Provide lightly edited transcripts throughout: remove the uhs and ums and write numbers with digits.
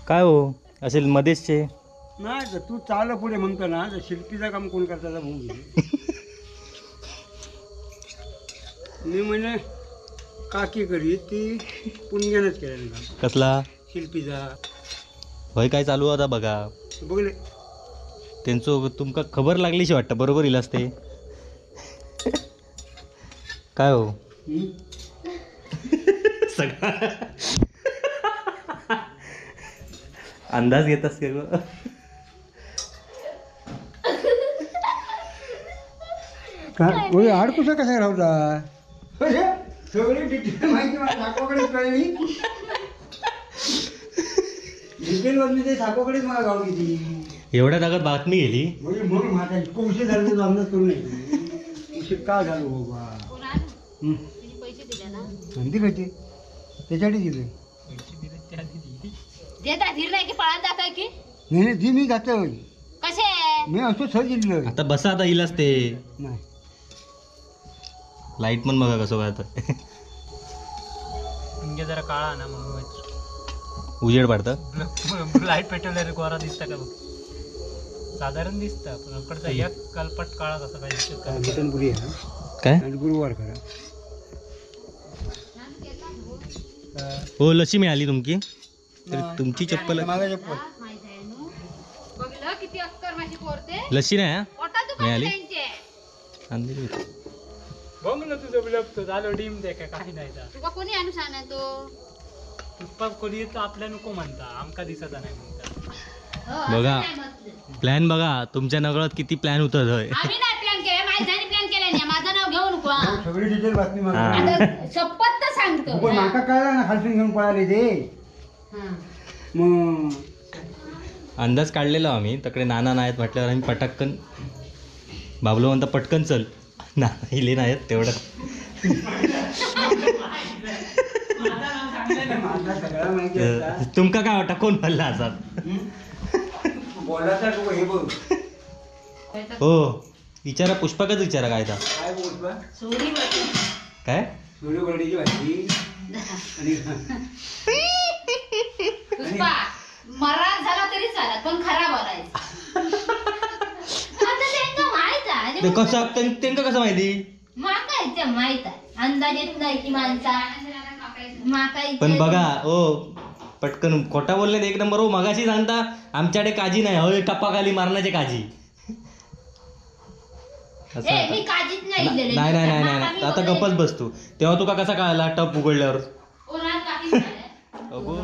काय हो असेल मध्येचचे नाही तर तू चाल पुढे म्हणतो ना, तर शिल्पीचं काम कोण करता भाऊ. मी म्हणे काकी करी ती पुणग्यानंच केलं काम. कसला शिल्पीचा? होय काय चालू आता बघा. बघले त्यांचं तुमका खबर लागलीशी वाटतं, बरोबर येईल असते काय हो सगळा अंदाज घेतास का गं? काय आडकुसा कसा राहता सगळी डिटेल माहिती मला साखोकडेच कळली. डिटेल बातमी ते साखोकडेच मला गाव किती एवढ्या जागात बातमी गेली म्हणजे म्हणून माझा इतकं उशीर झालं तुझा अंदाज करू नये. उशीर का झालो बाबा? नंदी खायचे त्याच्यासाठी दिले. नाही नाही ती मी जातो कसे मी असं सहज दिलं. आता बसा आता येईल असते नाही लाईट पण बघा कसं काय आता जरा काळा ना म्हणून उजेड पडतं. लाईट पेटवल्यावर गोरा दिसता का बघ? साधारण दिसतं पण इकडचा एक कलपट काळा कसा काय मटनपुरी आहे काय आणि गुरुवार करा. हो लसी मिळाली तुमची तर तुमची चप्पल लसी नाही मिळाली. बघ ना तुझं ब्लफ तो झालो डीम दे काय नाही तुका कोणी आणू सांग तो पुष्पा कोणी तर आपल्या नको म्हणता आमका दिसत नाही म्हणता. बघा प्लॅन बघा तुमच्या नगरात किती प्लॅन होतात. आम्ही नाही प्लॅन केला, माझ्या प्लॅन केला नाही, माझं नाव घेऊ नको. सगळी डिटेल बातमी मला आता शपथ तर सांगतो. पण माका कळला ना खालसून घेऊन पळाले ते. मग अंदाज काढलेला आम्ही तकडे नाना नाहीत म्हटल्यावर आम्ही पटकन बाबलो म्हणता पटकन चल, नाना इले नाहीत तेवढं. तुमका काय वाटतं कोण बोलला असा? हो विचारा पुष्पाकच विचारा काय काय पुष्पा मराठ झाला तरी चालत पण खरा बोलायचा. कसं त्यांना कसं माहिती? माका माहित आहे अंदाज येत नाही की माणसा. पण बघा हो पटकन खोटा बोलले एक नंबर. हो मगाशी सांगता आमच्याकडे काजी नाही, हो टप्पाखाली मारण्याचे काजी. नाही नाही नाही नाही आता गप्पच बसतो. तेव्हा तुका कसा कळाला टप उघडल्यावर? अगो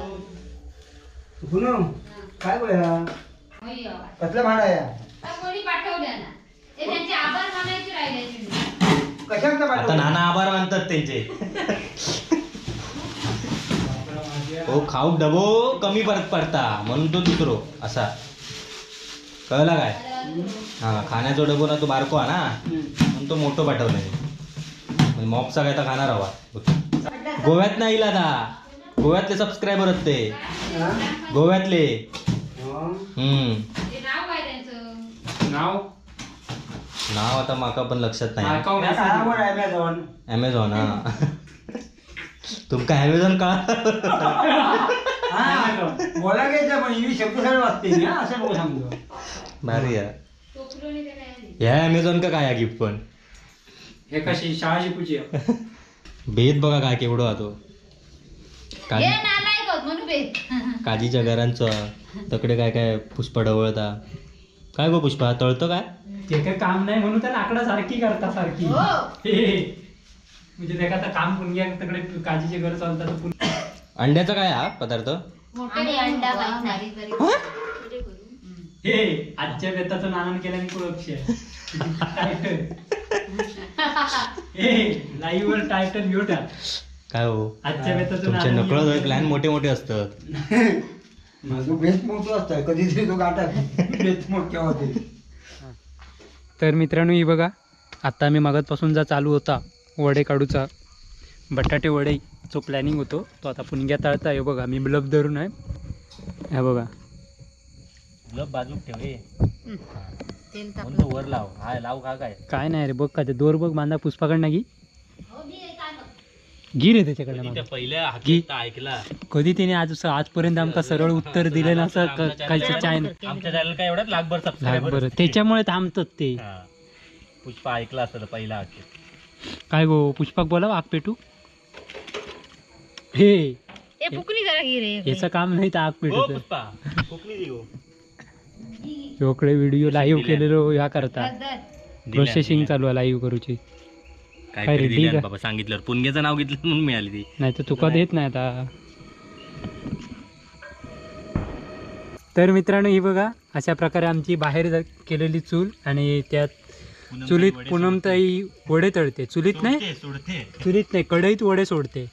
काय बोला कसलं भाडा आहे? आता नाना आभार मानतात त्यांचे. हो खाऊ डबो कमी परत पडता म्हणून तो दुसरो असा कळला काय? हा खाण्याचा डबो ना तो बारको हा ना म्हणून तो मोठो पाठवला. मॉपचा काय तर खाणार हवा. गोव्यात नाही इला आता, गोव्यातले सबस्क्रायबर आहेत ते गोव्यातले. नाव नाव आता माका पण लक्षात नाही. अमेझॉन. हा तुमका अमेझॉन का बोला घ्यायचं पण इंग्लिश शब्द सगळं वाचते असं नको सांगतो. भारी आहे ह्या अमेझॉन का काय गिफ्ट पण हे कशी शाळा शिकूची भेद बघा काय केवढो हा तो. काजीच्या घरांचा तकडे काय काय पुष्पा ढवळता काय गो पुष्पा तळतं काय? ते काय काम नाही म्हणून त्या लाकडा सारखी करता सारखी. म्हणजे ते काम पुणग्या तिकडे काजीचे घर चालतात. अंड्याचा काय हा पदार्थ? हे आजच्या बेताचं नानान केल्याने कुळक्ष हे लाईव्ह वर टायटल घेऊ टाक. काय हो आजच्या बेताचं तुमच्या नकळत प्लॅन मोठे मोठे असतात. माझं बेत मोठं असतं कधीतरी तो गाठा बेत मोठ्या होते. तर मित्रांनो ही बघा आता आम्ही मगातपासून जा चालू होता वडे काढूचा बटाटे वडे जो प्लॅनिंग होतो तो आता पुणग्या तळता आहे. बघा मी ब्लब धरून आहे. हे बघा ब्लब बाजूक ठेव. तेल म्हणून तापलं. तो वर लाव. हा लाव का काय काय नाही रे, बघ का ते दोर बघ बांधा पुष्पाकडनं घे. घे रे त्याच्याकडनं त्या मागं. पहिल्या घे. हाकीत ऐकला. कधी त्याने आज आजपर्यंत आमका सरळ उत्तर दिलं ना असं कायचं चाय आमच्या चॅनल काय एवढ्यात लाखभर सबस्क्रायबर. बरं त्याच्यामुळे थांबतात ते. पुष्पा ऐकला असतं तर पहिला हाकीत. काय गो पुष्पाक बोलाव आग पेटू. हे ए फुकणी जरा घे रे. याचं काम नाही तर आग हो पेटू. पुष्पा कोकणी दी गो. योकडे व्हिडिओ लाईव्ह केलेलो ह्या करता बस, बस. प्रोसेसिंग चालू आहे लाईव्ह करूची. काय काय रे, दिल्या ठीक आहे. बाबा सांगितलं पुणग्याचं नाव घेतलं म्हणून मिळाली ती. नाही तर तुका देत नाही आता. तर मित्रांनो ही बघा अशा प्रकारे आमची बाहेर केलेली चूल आणि त्यात चुलीत पूनमताई वडे तळते. चुलीत नाही, सोडते चुलीत नाही, कढईत वडे सोडते.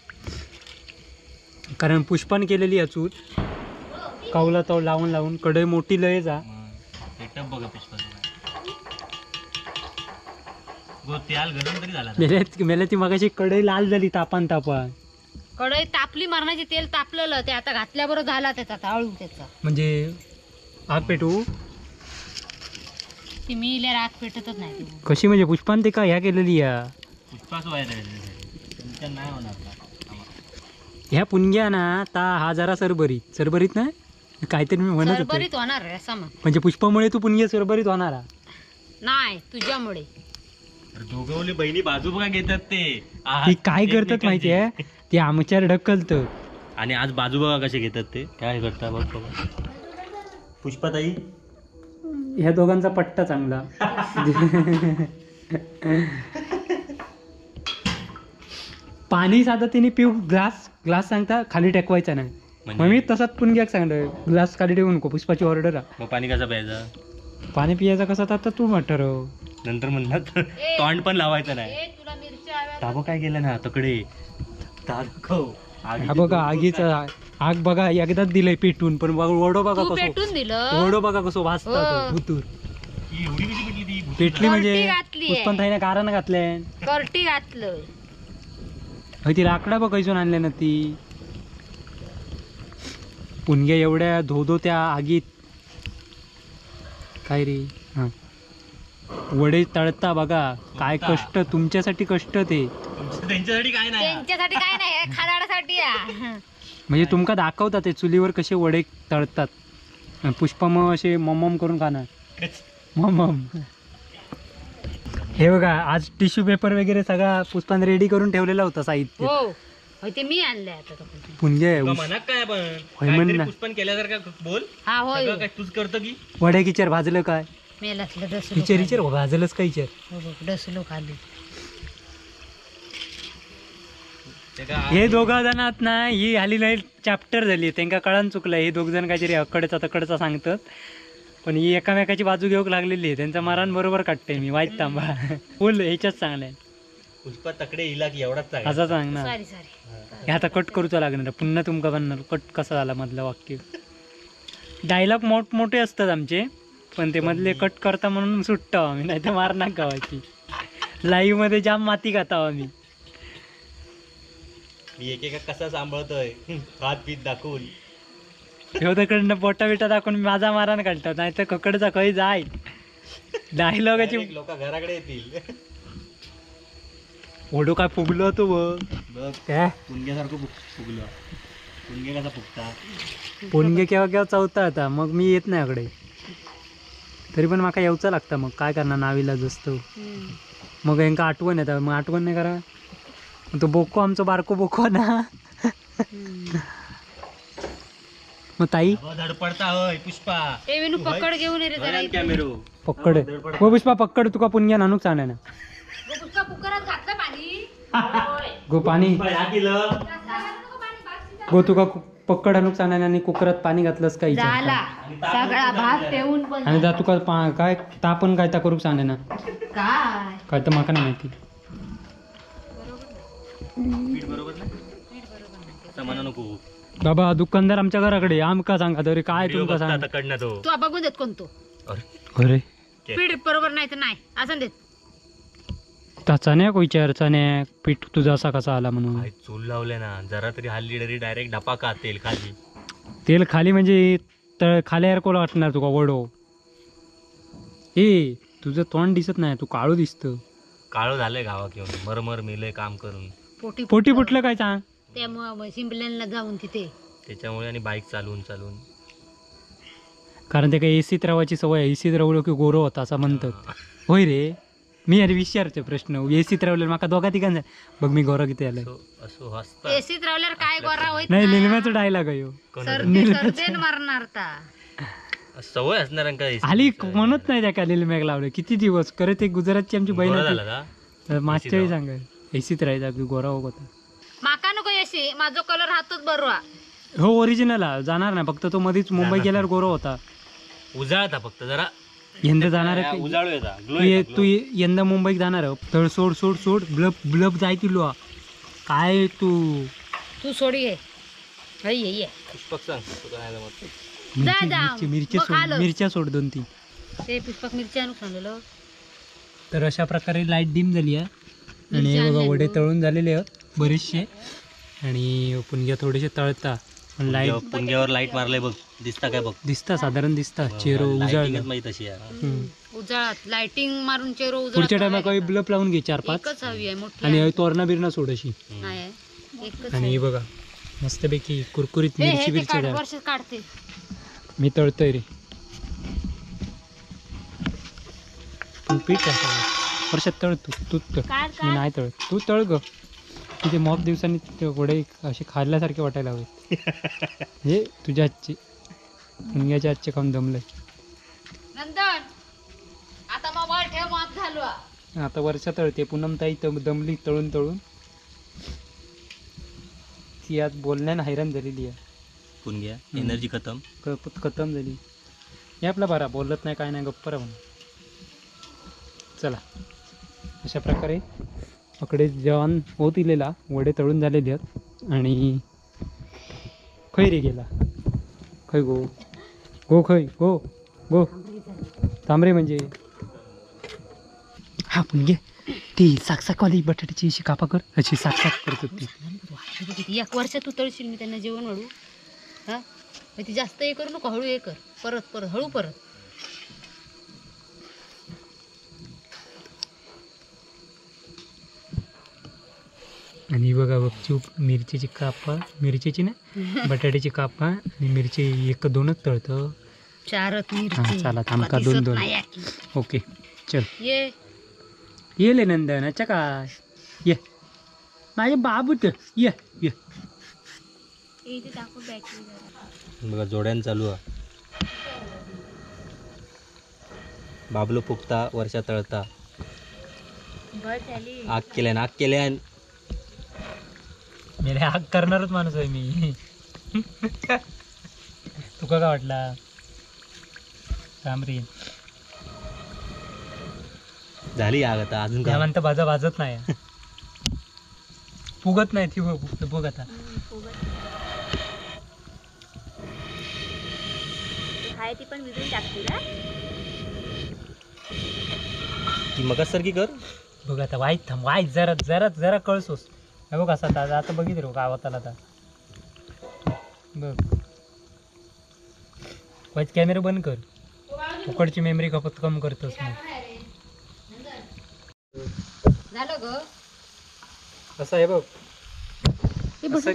कारण पुष्पान केलेली आहे चूल. कावला तो लावून लावून कढई मोठी लय जा. सेटअप बघा पुष्पाचं. गो त्याल गरम तरी झाला. मेल्या ती मगाशी कढई लाल झाली तापान तापान. कढई तापली मरणाची, तेल तापलेलं ते आता घातल्याबरोबर झाला त्याचा हळू त्याचा. म्हणजे आग पेटवू ती मी इल्यावर आग पेटतच नाही ती. कशी म्हणजे पुष्पान ते का ह्या केलेली या पुष्पाच व्हायला तुमच्या नाही होणार का? ह्या पुणग्या ना ता हा जरा सरबरीत सरबरीत ना काहीतरी मी म्हणत होतो. सरबरीत होणार रे असं म्हण. म्हणजे पुष्पामुळे तू पुणग्या सरबरीत होणार हा. नाही तुझ्यामुळे. अरे दोघं बहिणी बाजू बघा घेतात ते. ती काय करतात माहितीये, ती आमच्यावर ढकलत. आणि आज बाजू बघा कसे घेतात ते, काय करता बघ बघा. पुष्पाताई ह्या दोघांचा पट्टा चांगला. पाणी साधं तिने पिऊ ग्लास ग्लास सांगता खाली टेकवायचा नाही. मग मी तसाच पुणग्याक सांगलं ग्लास खाली ठेवू नको, पुष्पाची ऑर्डर. मग पाणी कसं प्यायचं? पाणी पियाचा कसं तर आता तू ठरव. नंतर म्हणणार तोंड पण लावायचं नाही. तुला मिरच्या ताबो काय केलं ना तकडे दाखव. हा बघा आगीचा आग बघा एकदाच दिलंय पेटून, पण वडो बघा तू कसो पेटून दिलं. वडो बघा कसो भाजता भुतूर. एवढी कशी पेटली ती? पेटली म्हणजे घातलीये. पुष्पंताईने कारण घातले. करटी घातलं. ती लाकडा बघ कैसून आणले ना ती. पुणग्या एवढ्या धोधो त्या आगीत काय रे. हा वडे तळता बघा काय कष्ट, तुमच्यासाठी कष्ट ते. त्यांच्यासाठी काय नाही, त्यांच्यासाठी काय नाही, खादाडासाठी. म्हणजे तुमका दाखवतात ते चुलीवर कसे वडे तळतात. पुष्पा मग असे ममम करून खाणार ममम. हे बघा आज टिश्यू पेपर वगैरे सगळा पुष्पान रेडी करून ठेवलेला होता साहित्य. हो ते मी आणलंय आता. पुणगे मनात काय पण पुष्पन केल्यासारखं बोल. हा होय काय तूच करतो की वड्या किचर भाजलं काय? मेलातलं इचर इचर भाजलंच काय इचर? डसलो खाली. हे दोघा जणात ना ही हाली नाही चॅप्टर झाली, त्यांका कळान चुकलं. हे दोघ जण काहीतरी अकडचा तकडचा सांगतात, पण ही एकामेकाची बाजू घेऊक लागलेली आहे. त्यांचा मरण बरोबर काढते मी वाईट थांबा बोल ह्याच्यात चांगलं. पुष्पा तकडे इला की एवढाच चांगला असा सांग ना. सॉरी सॉरी हे आता कट करूचा लागणार पुन्हा तुमका बनणार कट कसा झाला मधलं वाक्य. डायलॉग मोठमोठे असतात आमचे, पण ते मधले कट करता म्हणून सुटतो आम्ही, नाही तर मार ना गावाची. लाईव्ह मध्ये जाम माती खाताव आम्ही. मी एकेका कसा सांभाळतोय हात बीत दाखवून. ह्यो तकडनं बोटा बिटा दाखवून माझा मारान काढतो, नाही तर ककडचा खंय जाय डायलॉगाची. लोक घराकडे येतील. ओढो काय फुगलो तो बघ काय पुणग्यासारखं फुगलं. पुणगे कसा फुगता? पुणगे केव्हा केव्हा चवता आता, मग मी येत नाही अकडे. तरी पण माका येवचा लागता, मग काय करणार नावीलाज असतो. मग हेंका आठवण येता, मग आठवण नाही करा. तो बोको आमचो बारको बोको ना. मग ताई धडपडता होय पुष्पा. ए विनू पकड घेऊन ये रे जरा इथे. कॅमेरो पक्कड गो पुष्पा पक्कड तुका पुणग्या नानूक सांगणार ना. गो पुष्पा कुकरात घातलं पाणी. गो पाणी गो तुका पक्कड आणूक सांगणार आणि कुकरात पाणी घातलंस काय झाला सगळा भात पेऊन पण आणि जा तुका काय तापण काय ता करूक सांगणार ना. काय काय तर माका नाही माहिती. बरोबर ना नको बाबा दुकानदार आमच्या घराकडे आमका सांगा तरी काय तुमका सांग. तू बघून देत कोण तो. अरे पीठ बरोबर नाही तर नाही असं देत. चण्या विचार चण्या पीठ तुझा असा कसा आला म्हणून. चूल लावले ना जरा तरी हल्ली तरी डायरेक्ट ढपा का तेल खाली. तेल खाली म्हणजे तळ खाल्यावर कोला वाटणार तुका वडो. ए तुझं तोंड दिसत नाही, तू काळू दिसतं. काळं झालंय गावात येऊन, मरमर मेलंय काम करून. पोटी फुटलं काय सांग? त्यामुळे शिंपल्यांना जाऊन तिथे त्याच्यामुळे, आणि बाईक चालवून चालवून. कारण ते काही एसीत राहायची सवय, एसीत रावलो की गोरो होता असं म्हणतात. होय रे, मी अरे विचारतोय प्रश्न, एसीत रावले माका दोघा तिघांचा बघ मी गोरा किती आलाय. असो एसीत रावल्यावर काय गोरा होत नाही. निलम्याचा डायलॉग आहे सर्दी मारणार ता सवय असणार. आली म्हणत नाही त्या का निलम्याक लावलं किती दिवस करत. एक गुजरातची आमची बहीण होती, मागच्या वेळी सांगाय एसीत राहायचा की गोरा होता. माका नको एसी, माझो कलर हातच बरोबर. हो ओरिजिनल जाणार नाही, फक्त तो मध्येच मुंबई गेल्यावर गोरा होता. उजाळता फक्त जरा. यंदा जाणार आहे तू, यंदा मुंबईत जाणार. तर सोड सोड सोड, ब्लब ब्लब जाय लो काय तू तू सोड ये. मिरच्या सोड, मिरच्या सोड दोन तीन. ते पुष्पक मिरच्या आणून. तर अशा प्रकारे लाईट डिम झाली आहे आणि बघा वडे तळून झालेले आहेत बरेचसे, आणि पुणग्या थोडेसे तळता पण लाईट पुणग्यावर लाईट मारले बघ, दिसता काय बघ? दिसता साधारण दिसता चेहरो उजाळला. तशी उजाळात लाइटिंग मारून चेहरो उजाळात. पुढच्या टायमा काही बल्ब लावून घे 4-5, आणि तोरणा बिरणा सोड अशी. आणि बघा मस्तपैकी कुरकुरीत मिरची बिरची काढते मी, तळतोय रे पण पीठ वर्षात तळ तू, तू तळ, मी नाही तळत, तू तळ ग. तिथे मॉप दिवसांनी ते वडे असे खाल्ल्यासारखे वाटायला हवे. हे तुझ्या आजचे मुंग्याच्या आजचे खाऊन दमलंय. आता वर्षा तळते, पूनमताई दमली तळून तळून, ती आज बोलण्यानं हैराण झालेली आहे. पुणग्या एनर्जी खतम खतम झाली. हे आपला बरा बोलत नाही काय नाही, गप्प राहून. चला अशा प्रकारे अकडे जेवण होत इलेला, वडे तळून झालेले आहेत. आणि खै रे गेला खै गो गो खै गो गो तांबरे म्हणजे हा पण घे ती साकसाकवाली बटाट्याची अशी कापा कर, अशी साकसाक करत होती. एक वर्ष तू तळशील मी त्यांना जेवण वाढू. हा ती जास्त हे करू नको, हळू हे कर, परत परत हळू परत. आणि बघा बघ मिरचीची कापा, मिरचीची ना बटाट्याची कापा आणि मिरची एक दोनच तळतं. चारच मिरची. चला थांबका दोन दोन. ओके चल ये ये नंदन. अच्छा काय ये माझे बाबू तर ये ये. बघा जोड्यान चालू आहे. बाबलो फुकता वर्षा तळता. आग केल्यान आग केल्यान. मेरे आग करणारच माणूस आहे मी. तुका काय वाटला? तांबरी झाली आग आता, अजून काय म्हणता? भाजा भाजत नाही, फुगत नाही ती. बघ आता ती पण विजून टाकते ना ती मगासारखी कर. बघ आता वाईट थांब, वाईट जरा जरा जरा कळसोस. हे बघ असा आता आता बघितलं गावात आला आता बघ. वाईट कॅमेरा बंद कर, फुकटची मेमरी खपत कम करतोस मग. झालं ग असं आहे बघ. असं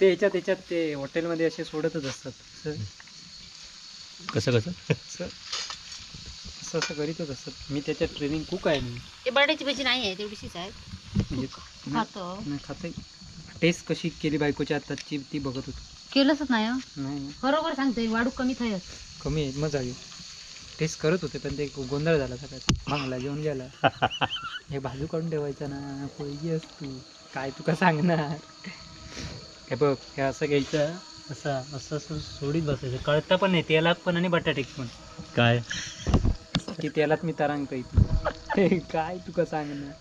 ते ह्याच्यात त्याच्यात ते हॉटेलमध्ये असे सोडतच असतात. कसं कसं असं असं करीतच असतात. मी त्याच्यात ट्रेनिंग कुक आहे मी. बटाट्याची भजी नाही आहे तेवढीशीच आहे म्हणजे खातो. टेस्ट कशी केली बायकोच्या हाताची ती बघत होती. केलंच नाही नाही बरोबर सांगते, वाढू कमी थय कमी आहे मग जागी टेस्ट करत होते पण ते गोंधळ झाला सगळ्यात. मागला जेवण गेला हे बाजू काढून ठेवायचा ना पोळी असतो काय तुका सांगणार. हे बघ हे असं घ्यायचं असं असं असं सोडीत बसायचं, कळतं पण नाही तेलात पण आणि बटाटे पण काय की तेलात मी तरांगतो इथे. काय तुका सांगणार.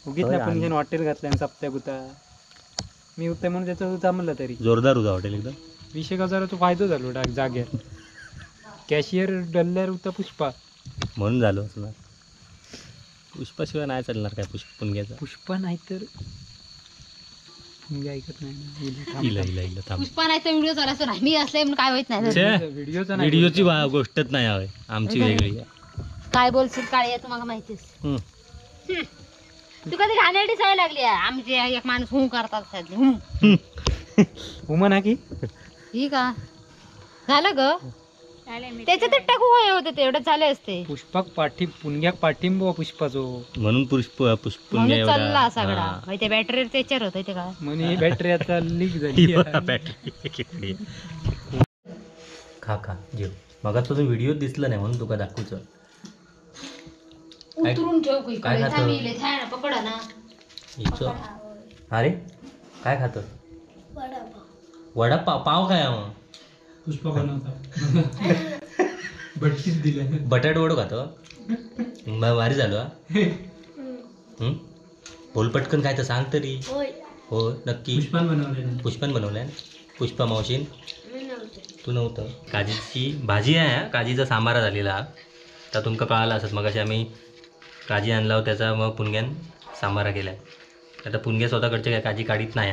उगीच ना पण घेऊन हॉटेल घातलं सप्त्या गुता मी होते म्हणून त्याचं जमलं तरी जोरदार होता हॉटेल एकदम. 20,000 फायदा झालो डाक जाग्यार. कॅशियर डल्ल्यार होता पुष्पा म्हणून झालो असणार. पुष्पाशिवाय नाही चालणार काय. पुष्प पण घ्यायचा पुष्पा नाही तर पुणग्या ऐकत नाही ना. इला इला इला थांब. पुष्पा नाही तर व्हिडिओ चालायचो नाही, मी असले म्हणून काय होत नाही. व्हिडिओचा व्हिडिओची गोष्टच नाही हवे आमची वेगळी. काय बोलशील काळे तुम्हाला माहितीच. तू कधी घाणेरडी सवय लागली आहे. आमचे एक माणूस हू करतात हू हो म्हणा की ही का झालं ग त्याच्यात टाकू होते तेवढं झाले असते. पुष्पाक पाठी पुणग्याक पाठिंबा पुष्पाचो म्हणून पुष्प पुष्प म्हणून चालला सगळा. ते बॅटरी त्याच्यावर होत ते काय म्हणून ही बॅटरी आता लीक झाली. बॅटरी खा खा जेव. मग तुझा व्हिडिओ दिसला नाही म्हणून तुका दाखवच. उतरून ठेव इकडे पकडा ना. अरे काय खात? वडापाव. पाव काय मग? पुष्पा बनवता बट्टीच दिल्या. बटाट वडो खातो. भारी झालो. बोल पटकन काय तर सांग तरी. हो नक्की. पुष्पान बनवले. पुष्पान बनवलंय. पुष्पा मावशीन. तू नव्हतं. काजीची भाजी आहे. काजीचा सांबारा झालेला तर तुमका कळाला असत. मगाशी आम्ही काजी आणला त्याचा मग पुणग्यान सांबारा केला. आता पुणग्या स्वतःकडचे काय काजी काढीत नाही.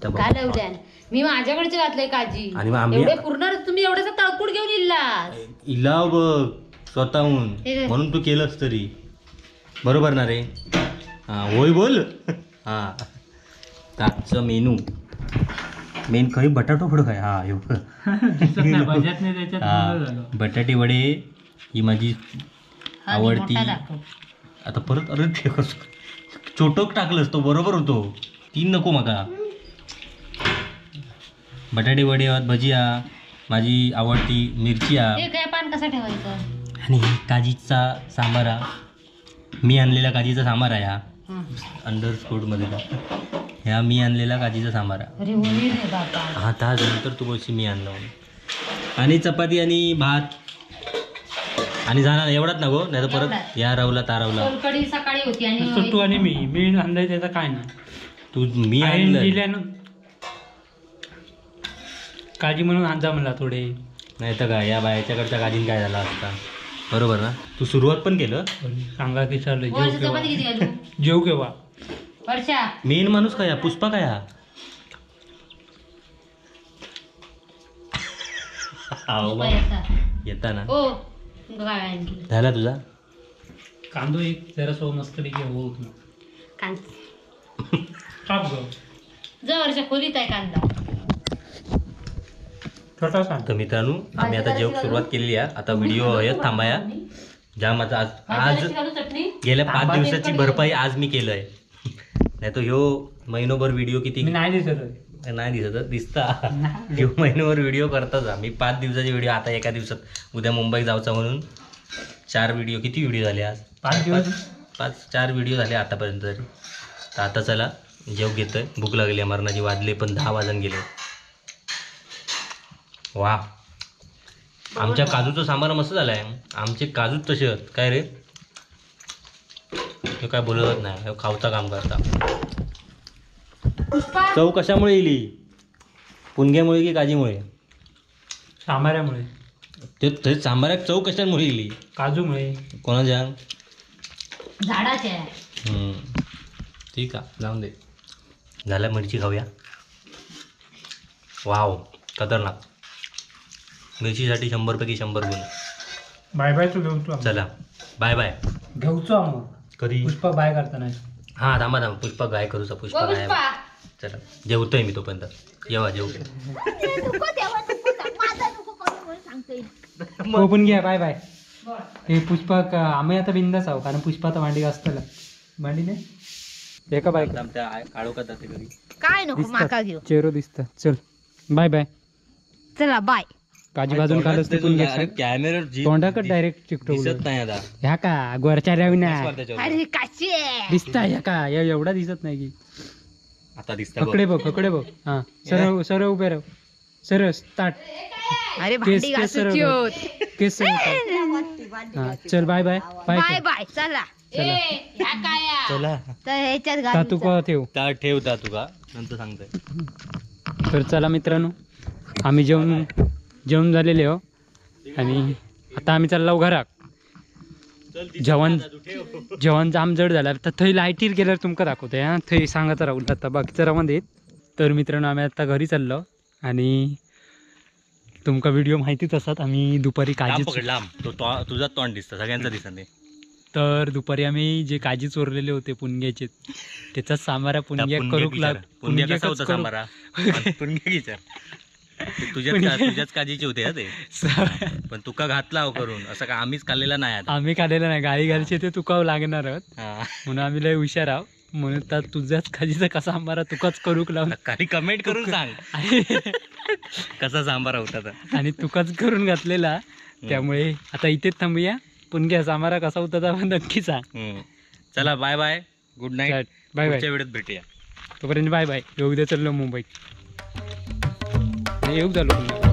काय मी माझ्याकडचे घातलंय काजी. आणि मग आम्ही एवढे पूर्ण तुम्ही एवढंसं तळकूट घेऊन इल्ला इलाव बघ स्वतःहून म्हणून तू केलंस तरी बरोबर ना रे? हां होय बोल. हां आजचं मेनू मेन काही बटाटो फडो काय. हा बटाटे वडे ही माझी आवडती. आता परत अरे छोटोक टाकलंस तो बरोबर होतो. तीन नको माका. बटाटे वडे भजिया माझी आवडती मिरची. पान कसा ठेवायचं? आणि काजीचा सांबारा मी आणलेला काजीचा सांबारा ह्या अंडर स्कोटमध्ये ह्या मी आणलेला काजीचा सांबारा. हा तास नंतर तू बोलशी मी आणला. आणि चपाती आणि भात आणि झाला एवढाच ना गो. नाही तर परत या रावला तारावला. सकाळी होती आणि तू आणि मी मी आणलाय त्याचा काय नाही. तू मी आणलं काजी म्हणून आणजा म्हणला थोडे. नाही तर काय या बायाच्याकडच्या काजीन काय झाला असता. बरोबर ना? तू सुरुवात पण केलं. सांगा की चालू जेव केव्हा? मेन माणूस काय पुष्पा काय हा? येता ना झाला तुझा कांदो एक जरा सो मस्त पैकी होत जवळच्या खोलीत आहे कांदा छोटासा. तर मित्रांनो आम्ही आता जेवण सुरुवात केलेली आहे. आता व्हिडिओ थांबाया ज्या माझा आज आज गेल्या 5 दिवसाची भरपाई आज मी केलंय. नाही तर ह्यो महिनोभर व्हिडिओ किती नाही दिसत नाही दिसत दिसता ह्यो महिनोभर व्हिडिओ करताच. मी 5 दिवसाचे व्हिडिओ आता एका दिवसात उद्या मुंबईत जायचा म्हणून 4 व्हिडिओ किती व्हिडिओ झाले आज? 5 दिवस 5-4 व्हिडिओ झाले आतापर्यंत तरी. तर आता चला जेव घेतोय. भूक लागली मरणाची. वाजले पण 10 वाजून गेले. वा आमच्या काजूचं सांबार मस्त झालाय. आमचे काजूच तसे आहेत काय रे? तो काय बोलत नाही खावचा काम करता. चव कशामुळे येईल? पुणग्यामुळे की काजीमुळे? सांबाऱ्यामुळे. ते सांबाऱ्यात चव कशामुळे येईल? काजूमुळे. कोणाच्या? झाडाच्या. ठीक आहे जाऊन दे. झाल्या मिरची खाऊया. वाव खतरनाक. मिरचीसाठी 100 पैकी 100 गुण. बाय बाय तू घेऊचो. चला बाय बाय घेऊचो मग कधी पुष्पा बाय करताना. हां थांबा थांबा पुष्पा गाय करूचा. पुष्पा गाय. चला जेवतोय मी तोपर्यंत. येवा जेवतो. हो पण घ्या बाय बाय. हे पुष्पा आम्ही आता बिंदास आहो कारण पुष्पा आता भांडी घासतला. भांडी नाही एका बाय आमच्या काळोखात जाते घरी. काय नको माका घेऊ. चेहरो दिसता. चल बाय बाय. चला बाय. काजी भाजून खालच कॅमेरा तोंडाकडे डायरेक्ट चिकटवलं दिसत नाही आता. ह्या का गोरच्या रवीना अरे काची दिसता ह्या का एवढा दिसत नाही की आता दिसता. पकडे बघ पकडे बघ. हा सरळ सरळ उभे राह सरळ स्टार्ट. अरे भांडी घासूची होत केस हा चल बाय बाय बाय बाय. चला ए काय चला तर ह्याच्यात तातू का ठेव ता ठेव तातू का नंतर सांगतोय. तर चला मित्रांनो आम्ही जेवण जेवण झालेले हो आणि आता आम्ही चाललो घरात. जेवण जेवण जाम जड झाला. तर थंय लायटीर गेल्यावर तुमका दाखवतोय हा, थंय सांगत राहुल आता बाकीचं राहून देत. तर मित्रांनो आम्ही आता घरी चाललो आणि तुमका व्हिडिओ माहितीच असतात आम्ही दुपारी काजी पकड लांब तो तुझा तोंड दिसतं सगळ्यांचा दिसत नाही. तर दुपारी आम्ही जे काजी चोरलेले होते पुणग्याचे त्याचा सांबारा पुणग्या करूक लाग पुणग्या कसा होता सांबारा पुणग्या विचार तुझ्याच काजीचे होते ते, पण तुका घातला हो करून असं का आम्हीच खाल्लेला नाही. आता आम्ही खाल्लेला नाही, गाळी घालचे ते तुका लागणार म्हणून आम्ही लय हुशार आहोत. म्हणून तर तुझ्याच काजीचा कसा सांबारा तुकाच करूक लावून काही कमेंट करून सांग कसा सांबारा होता आणि तुकाच करून घातलेला. त्यामुळे आता इथेच थांबूया. पुणग्या सांबारा कसा होता तर नक्की सांग. चला bye bye, good night, bye bye, वेळेत भेटूया. तोपर्यंत बाय बाय. उद्या चाललो मुंबईत, येऊ झालो.